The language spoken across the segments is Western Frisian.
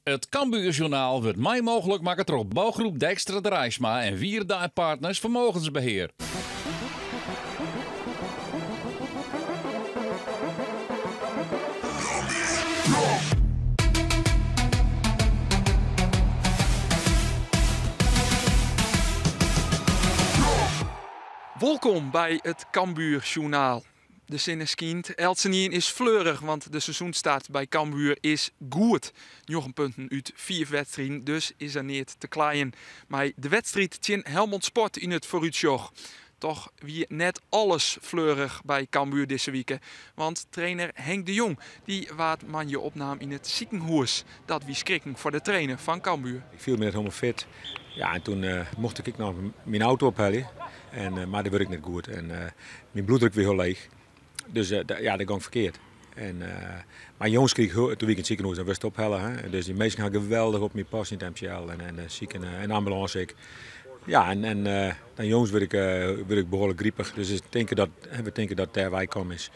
It Cambuur Sjoernaal wurdt mei mooglik makke troch Bouwgroep Dijkstra Draisma en Wierda en Partners Vermogensbeheer. Wolkom by it Cambuur Sjoernaal. De sinne skynt, eltsenien is fleurich, want de seizoensstart by Cambuur is goed. Njoggen punten út fiif wedstriden, dus is der neat te kleien. Mei de wedstriid tsjin Helmond Sport yn it foarútsjoch. Toch wie net alles fleurich by Cambuur dizze wike, want trainer Henk de Jong dy waard moandei opnaam yn it sikehûs. Dat wie skrikken foar de trainer fan Cambuur. Ik fiel my net hielendal fit. Ja, en toen uh, mocht ik noch myn auto ophelje. En, uh, mar dat wurdt net goed. En uh, myn bloeddruk wie hiel leech. Dus ja, dat gong ferkeard. En, mar jûns krige ik, toen wie ik yn it sikehûs, dan wurdst ophelle. Hè? Dus dy minsken ha geweldich op my past yn it MCL en, en, siken, en ambulânse ek. Ja, en, en dan jûns wurd ik, wurd ik behoarlik gripich. Dus ik tink dat, we tinke dat dêrwei kommen is.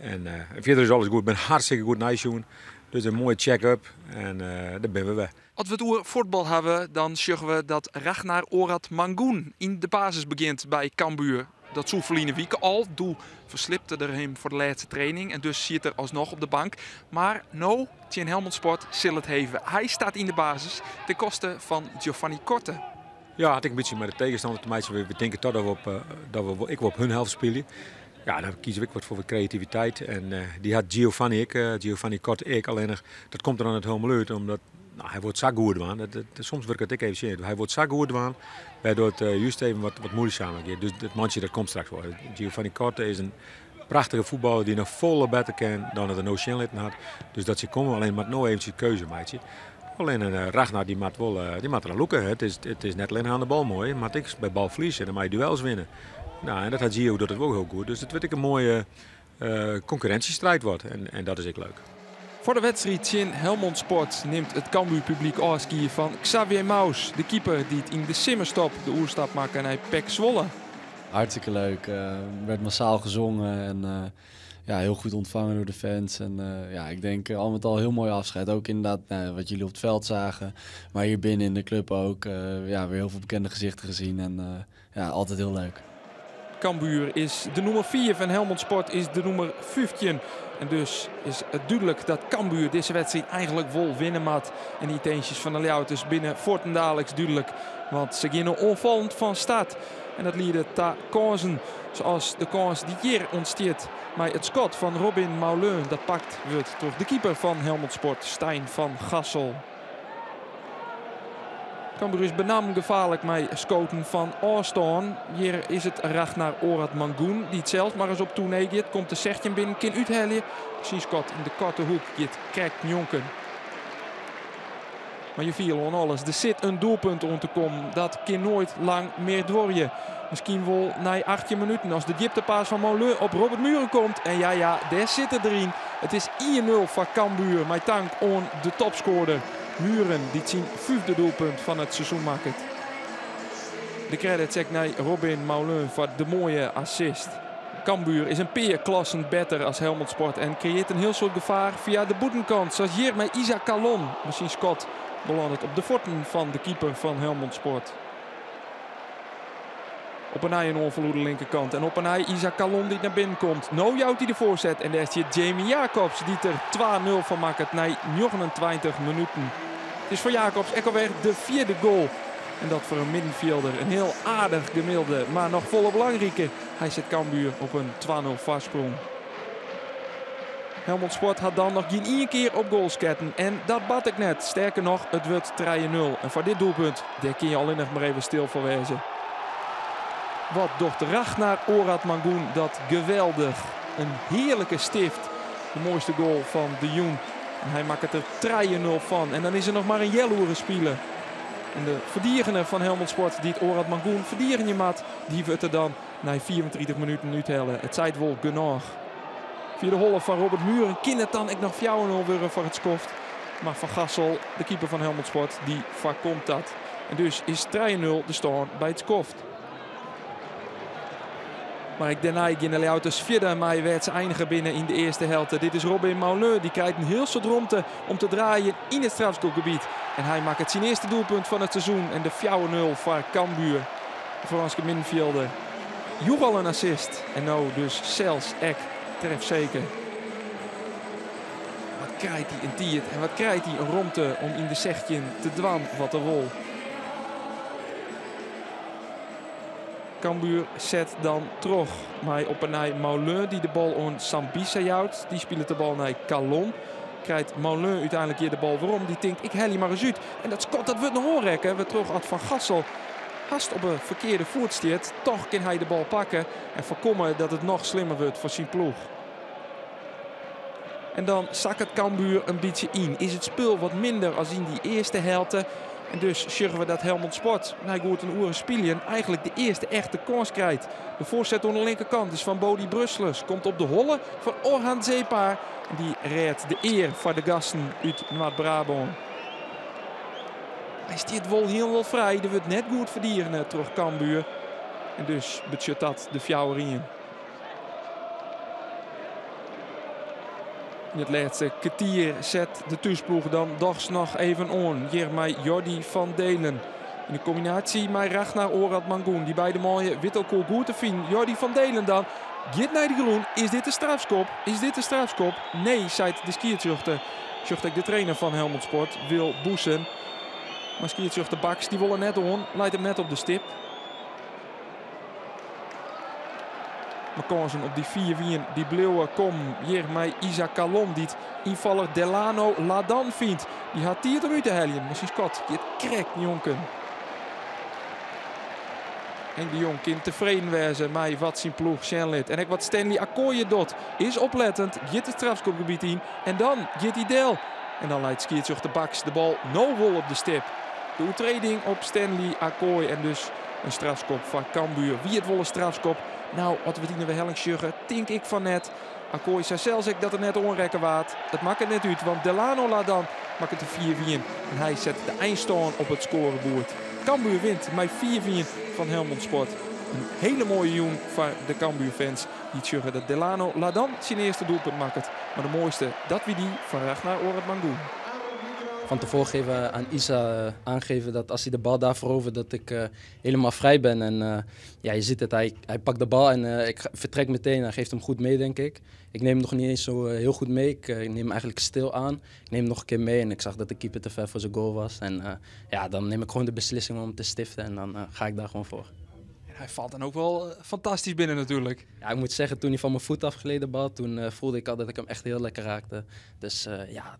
En fierder is alles goed. Ik bin hartstikke goed neisjoen. Dus in moaie check-up en dêr binne we wer. As we it oer fuotbal hawwe, dan sjogge we dat Ragnar Orad Mangoen yn de basis begjint by Cambuur. Dat soe ferline wike al. Doe ferslipte er him foar de lêste training en dus siet er alsnoch op de bank. Mar no, tsjin Helmond Sport, sil it heve. Hy staat yn de basis ten koste fan Giovanni Korte. Ja, hat ek in bytsje mei de tegenstander te meitsjen. We tinke toch dat we, op, dat we ek wol op hun helft spylje. Ja, dan kieze we ek wat foar wat kreativiteit. En dy hat Giovanni ek, Giovanni Korte ek. Allinnich, dat komt der dan net hielendal út, omdat nou, hy wol it sa goed dwaan. Dat, dat, soms wurket it ek even tsjin. Hy wol it sa goed dwaan, wêrtroch't it just even wat, wat muoisamer giet. Dus dat mantsje dat komt straks wol. Giovanni Korte is in prachtige fuotballer dy't noch folle better kin dan dat er no sjen litten hat. Dus dat sil komme, allinnich moat no eventsjes keuze meitsje. Allinnich Ragnar dy moat wol, dy moat der lûke. It is, it is net allinnich oan de bal moai, moat ek by balferlies en dan mei je duels winne. Nou, en dat hat Gio docht it wol hiel goed. Dus it wurdt ek in moaie uh, konkurrinsjestriid wordt. En, en dat is ek leuk. Foar de wedstriid tsjin Helmond Sport nimt it Cambuur-publyk ôfskie fan Xavier Mous, de keeper dy't yn de simmerstop de oerstap makke nei PEC Zwolle. Hartstikke leuk. Uh, werd massaal gezongen en uh, ja, heel goed ontvangen door de fans. En uh, ja, ik denk al met al heel mooi afscheid. Ook inderdaad nou, wat jullie op het veld zagen. Maar hier binnen in de club ook. Ja, weer heel veel bekende gezichten gezien. En ja, altijd heel leuk. Cambuur is de nûmer 4 en Helmond Sport is de nûmer 15. En dus is it dúdlik dat Cambuur dizze wedstriid eigenlik wol winne moat. En de yntinsjes fan de Ljouwerters binne fuortendaliks dúdlik. Want se geane oanfallend fan start. En dat liede ta kânsen. Sa de kâns dy't hjir ûntstiet mei it skot fan Robin Maulun. Dat pakt wurdt troch de keeper fan Helmond Sport, Stijn van Gassel. Cambuur is benammen gefaarlik mei skoten fan ôfstân. Hjir is it Ragnar Orad Mangoen dy't sels mar ris op toernee giet. Komt de 16 binnen, kin úthelje. Syn skot yn de koarte hoek giet krekt njonken. Mar je fiele oan alles, der sit in doelpunt oan te kommen. Dat kin noait lang mear duorje. Miskien wol nei 18 minuten as de djiptepass fan Maulun op Robert Mühren komt. En ja, ja, dêr sit er deryn. It is 1-0 foar Cambuur mei tank oan de topskoarder Mühren dy't syn fyfde doelpunt fan it seizoen makket. De credits ek nei Robin Maulun foar de moaie assist. Cambuur is in pear klassen better as Helmond Sport en kreëarret in hiel soad gefaar fia de bûtenkant. Sa as hjir mei Isaac Kallon. Mar syn skot belannet op de fuotten fan de keeper fan Helmond Sport. Op 'e nij in oanfal oer de linkerkant. En op 'e nij Isaac Kallon dy't nei binnen komt. No jout hy de foarset en dêr stiet Jamie Jacobs dy't der 2-0 fan makket nei 29 minuten. It is foar Jacobs ek alwer de fjirde goal. En dat foar in middenfjilder in hiel aardich gemiddelde, mar noch folle belangriker. Hy set Cambuur op in 2-0 foarsprong. Helmond Sport hat dan noch gjin ien kear op goal sketten. En dat bart ek net. Sterker noch, it wurdt 3-0. En foar dit doelpunt, dêr kin je allinnich mar even stil foar wêze. Wat docht Ragnar Orad Mangoen dat geweldich. In hearlike stift. De moaiste goal fan de jûn. En hy makket der 3-0 fan. En dan is der noch mar in healoere spile. En de ferdigener fan Helmond Sport dy't Orad Mangoen ferdigenje moat, dy wurdt der dan nei 34 minuten úthelle. It seit wol genôch. Fia de holle fan Robert Mühren kin it dan ek noch 4-0 wurde foar it skoft. Mar Van Gassel, de keeper fan Helmond Sport, dy foarkomt dat. En dus is 3-0 de stân by it skoft. Mar ek dêrnei gean de Ljouwerters fierder mei wêr't se einige binne yn de earste helte. Dit is Robin Maulun. Dy krijt in hiel soad romte om te draaien yn it strafskopgebiet. En hy makket syn earste doelpunt fan it seizoen en de 4-0 foar Cambuur. De Frânske middenfjilder joech al in assist en no dus sels ek trefseker. Wat krijt hy in tiid en wat krijt hy in romte om yn de sechtjin te dwaan wat er wol. Cambuur set dan troch mei op 'e nij Maulun dy't de bal oan Sambissa jout. Dy spilet de bal nei Kallon. Krijt Maulun úteinlik hjir de bal werom. Dy tinkt ik helje mar ris út. En dat skot dat wurdt noch oanrekke wêrtroch at Van Gassel hast op 'e ferkearde foet stiet. Toch kin hy de bal pakke en foarkomme dat it noch slimmer wurdt foar syn ploech. En dan sakket Cambuur in bytsje yn. Is it spul wat minder as yn dy earste helte. En dus sjogge we dat Helmond Sport nei goed in oere spyljen eigentlik de earste echte kâns krijt. De foarset oan de linkerkant is fan Bodie Brusselers. Komt op de holle fan Orhan Zeepaar. En dy rêdt de ear foar de gasten út Noard-Brabân. Hy stiet wol hielendal frij. Der wurdt net goed ferdigene troch Cambuur. En dus betsjut dat de 4-1. Yn it lêste kertier set de thúsploech dan dochs noch even oan. Hjir mei Jordi van Delen. Yn de kombinaasje mei Ragnar Orad Mangoen. Dy beide manlju witte elkoar goed te finen. Jordi van Delen dan giet nei de grûn. Is dit de strafskop? Is dit de strafskop? Nee, seit de skiedsrjochter. Sjocht ek de trainer fan Helmond Sport, Wil Boesen. Mar skiedsrjochter Baks dy wol er net oan, leit him net op de stip. Mar kânsen op dy 4-1 dy bliuwe kommen. Hjir mei Isaac Kallon dy't ynfaller Delano Ladan fynt. Dy hat tiid om út te heljen, mar syn skot giet krekt njonken. Henk de Jong kin tefreden wêze mei wat syn ploech sjen lit. En ek wat Stanley Akoye docht is oplettend. Giet it strafskopgebiet yn en dan giet hy del. En dan leit skiedsrjochter Baks de bal no wol op de stip. De oertreding op Stanley Akoy en dus in strafskop foar Cambuur. Wie it wol in strafskop? No, as we it yn de werhelling sjogge, tink ik fan net. Akoy sei sels ek dat er net oanrekke waard. It makket net út, want Delano Ladan makket de 4-1 en hy set de einstân op it skoareboerd. Cambuur wint mei 4-1 fan Helmond Sport. In hiele moaie jûn foar de Cambuur-fans dy't sjogge dat Delano Ladan syn earste doelpunt makket. Mar de moaiste, dat wie dy fan Ragnar Oratmangoen. Van tevoren geven aan Isa aangeven dat als hij de bal daar verovert, dat ik helemaal vrij ben. En ja, je ziet het, hij pakt de bal en ik vertrek meteen. Hij geeft hem goed mee, denk ik. Ik neem hem nog niet eens zo heel goed mee. Ik neem hem eigenlijk stil aan. Ik neem hem nog een keer mee en ik zag dat de keeper te ver voor zijn goal was. En ja, dan neem ik gewoon de beslissing om te stiften en dan ga ik daar gewoon voor. En hij valt dan ook wel fantastisch binnen natuurlijk. Ja, ik moet zeggen, toen hij van mijn voet afgleed de bal, toen voelde ik al dat ik hem echt heel lekker raakte. Dus ja,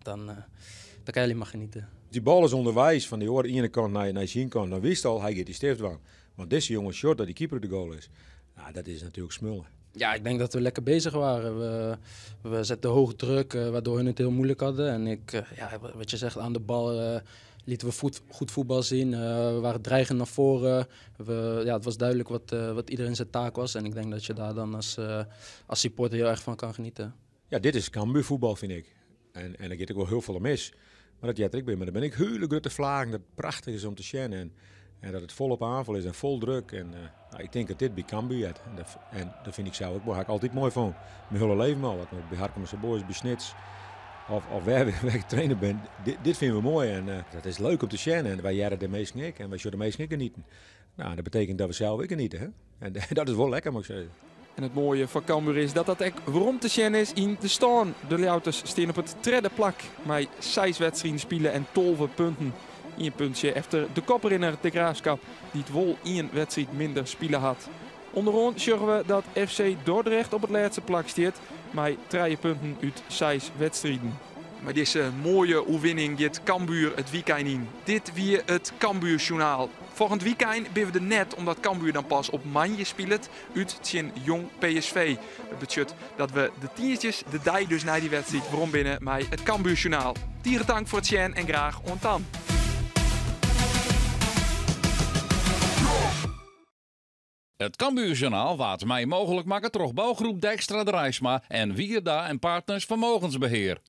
dan kan je alleen maar genieten. Die bal is onderwijs van die oor ene kant naar zijn kant. Dan wist al, hij gaat die stift aan. Want deze jongen short dat die keeper de goal is. Nou, dat is natuurlijk smullen. Ja, ik denk dat we lekker bezig waren. We zetten hoog druk, waardoor hun het heel moeilijk hadden. En ik, ja, wat je zegt, aan de bal lieten we goed voetbal zien. We waren dreigend naar voren. Het was duidelijk wat iedereen zijn taak was. En ik denk dat je daar dan als supporter heel erg van kan genieten. Ja, dit is Cambuur voetbal, vind ik. En er gaat ook wel heel veel mis. Maar dat jij er ik ben, maar dan ben ik hele grote vlagen dat het prachtig is om te zien. En dat het volop aanval is en vol druk. En ik denk dat dit bij Cambuur is. En dat vind ik zelf ook, waar ik altijd mooi van. Mijn hele leven al. Ik bij Harkemase Boys, bij Snits. Of waar ik trainer ben. Dit vinden we mooi en dat is leuk om te zien. En wij jaren de meesten ik en wij zullen de meesten ik genieten. Nou, dat betekent dat we zelf ook genieten. Hè? En dat is wel lekker, moet ik zeggen. En het mooie van Cambuur is dat dat ook waarom te zien is in de staan. De Ljouwters staan op het tredde plak. Met 6 wedstrijden spelen en 12 punten. Eén puntje efter de koprinner de Graafschap, die het wol 1 wedstrijd minder spelen had. Onderaan zorgen we dat FC Dordrecht op het laatste plak staat, met 3 punten uit 6 wedstrijden. Maar deze mooie oefening gaat Cambuur het weekend in. Dit weer het Cambuur Journaal. Volgend weekend ben we er net, omdat Cambuur dan pas op Manje speelt uit tegen Jong PSV. Dat betekent dat we de tientjes de dij dus naar die wedstrijd waarom binnen met het Cambuur Journaal. Tieren dank voor het zien en graag ontdan. Het Cambuur Journaal waard mei mooglik makke troch bougroep Dijkstra Draisma en Wierda en Partners Vermogensbeheer.